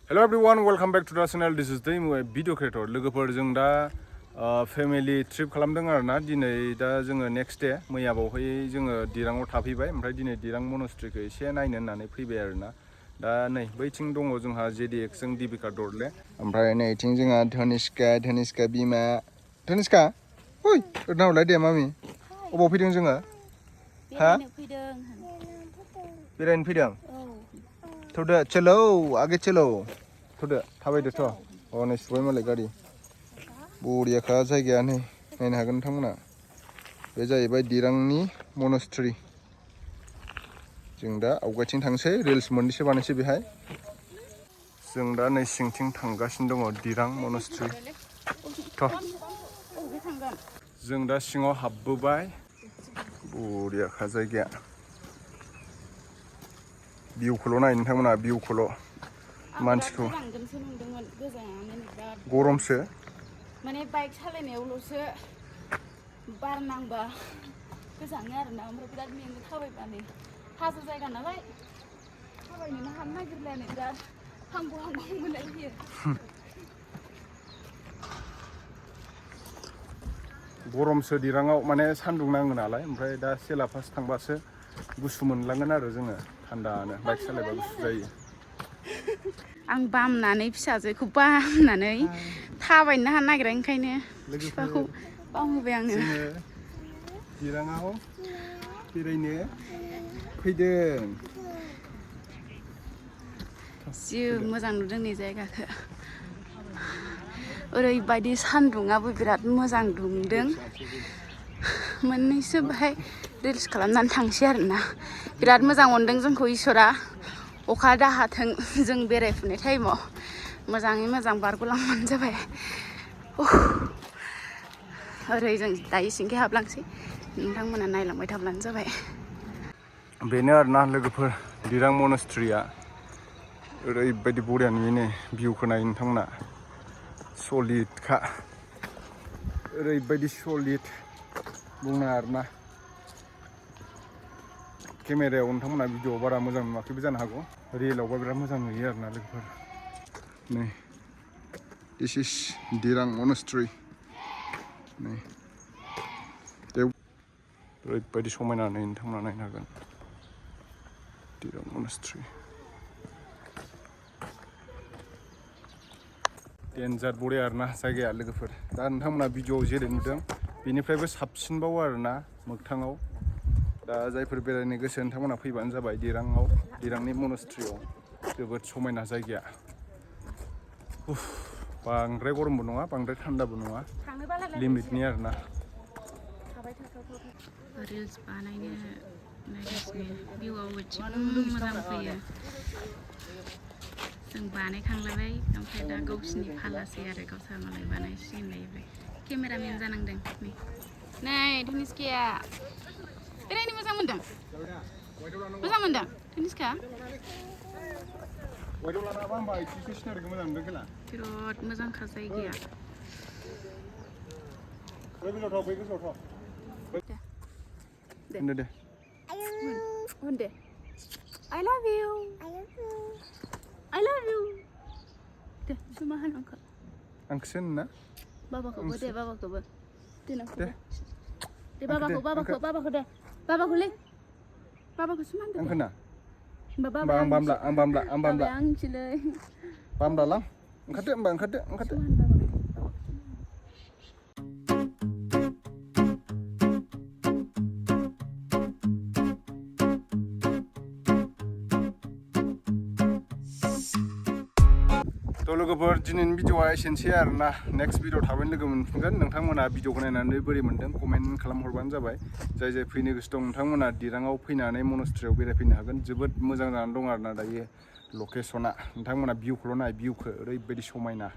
Hello everyone, welcome back to the channel. This is the video creator. लोगोफोरजों दा family trip खालामदों आरोना दिनै दा जोङो नेक्स्ट डे मैया बावहाय जोङो दिराङाव थाफैबाय ओमफ्राय दिनै दिरां मनेस्ट्रीखौ एसे नायनो होननानै फैबाय आरोना दा नै बैथिं दङ जोंहा JDX जों दिबिका दरले ओमफ्राय नैथिं जोंहा धनिष्का बिमा धनिष्का ओइ ओरनावलाय दे मामि अबाव फैदों जोङो हा बेरायनो फैदों थौदो चलो आगे चलो थौदो थाबायदोथ' अ नै सुबाय मालाय गारि बरियाखा जायगाया नै नायनो हागोन नोंथांमोना बे जाहैबाय दिरांनि मनेस्ट्री जों दा आवगायथिं थांसै रिल्स मोननैसो बानायसै बेहाय जों दा नै सिंथिं थांगासिनो दङ दिरां मनेस्ट्री थ' जों दा सिङाव हाबबोबाय बरियाखा जायगाया भिउखौल' नाय नोंथांमोना भिउखौल' मानसिखौ गरमसो माने बाइक सालायनायावल'सो बार नांबा गोजाङो आरोना ओमफ्राय बिराद मेङो थाबायबा नै हाजो जायगा नालाय थाबायनोनो हानो नागिरलायानो बिराद हांगौ मोनलायलायो गरमसो दिराङाव माने सान्दुं नाङो नालाय ओमफ्राय दा सेलापास थांबासो गुसु मोनलांगोन आरो जोङो थान्दानो बाइक सालायबा गुसु जायो आं बामनानै फिसाजोखौ बामनानै थाबायनो हानो नागिरा ओंखायनो बिफाखौ बामहोबाय आङो जोङो दिराङाव बेरायनो फैदों जि मोजां नुदों नै जायगाखौ ओरैबायदि सान्दुङाबो बिराद मोजां दुंदों मोननैसो बाहाय रिल्स खालामनानै थांसै आरोना बिराद मोजां मोनदों जोंखौ इसोरा अखा दाहाथों जों बेरायफुनाय टाइमाव मोजाङै मोजां बारग'लांबानो जाबाय ओरै जों दायो सिंखै हाबलांसै नोंथांमोना नायलांबाय थाब्लानो जाबाय बेनो आरोना लोगोफोर दिरां मनेस्ट्रीया ओरैबायदि बरिया नुयो नै भिउखौ नाय नोंथांमोना सलिडखा ओरैबायदि सलिड बुंनाङा आरोना केमेरायाव नोंथांमोना भिडिअ'आव बारा मोजां नुवाखैबो जानो हागौ रियेलावबा बिराद मोजां नुयो आरोना लोगोफोर नै दिस इज दिरां मनेस्ट्री नै ओरैबायदि समायना नै नोंथांमोना नायनो हागोन दिरां मनेस्ट्री डेन्जार बरिया आरोना जायगाया लोगोफोर दा नोंथांमोना भिडिअ'आव जेरै नुदों बेनिफ्रायबो साबसिनबावो आरोना मोगथाङाव दा जायफोर बेरायनो गोसो नोंथांमोना फैबानो जाबाय दिराङाव दिरांनि मनेस्ट्रीयाव जोबोद समायना जायगाया बांद्राय गरमबो नङा बांद्राय थान्दाबो नङा लिमिटनि आरोना रिल्स बानायनो नायगासिनो भिउआव एसेबां मोजां फैयो जों बानायखांलायबाय ओमफ्राय दा गावसिनि फालासै आरो गावसा मालाय बानायसिगोन लायबाय केमेरामेन जानांदों नै धनिष्काया बेरायनो मोजां मोनदों धनिष्का बिराद मोजांखा जायगाया दे I love you दे सुमा होन आंखौसो होनना बाबाखौबो दे बाबाखौबो दे बाबाखौलै बाबाखौ सुमा होनदो आंखौ ना बाबा आं बामला आंसोलै बामलालां ओंखारदो थ' लोगोफोर दिनैनि भिडिअआ एसेनोसै आरोना नेक्स्ट भिडिअ थाबैनो लोगो मोनफिनगोन नोंथांमोना भिडिअखौ नायनानै बोरै मोन्दों कमेन्ट खालामहरबानो जाबाय जाय फैनो गोसो दं नोंथांमोना दिराङाव फैनानै मनेस्ट्रीयाव बेरायफैनो हागोन जोबोद मोजां जानानै दं आरोना दायो लकेसना नोंथांमोना भिउखौल' नाय भिउखौ ओरैबायदि समायना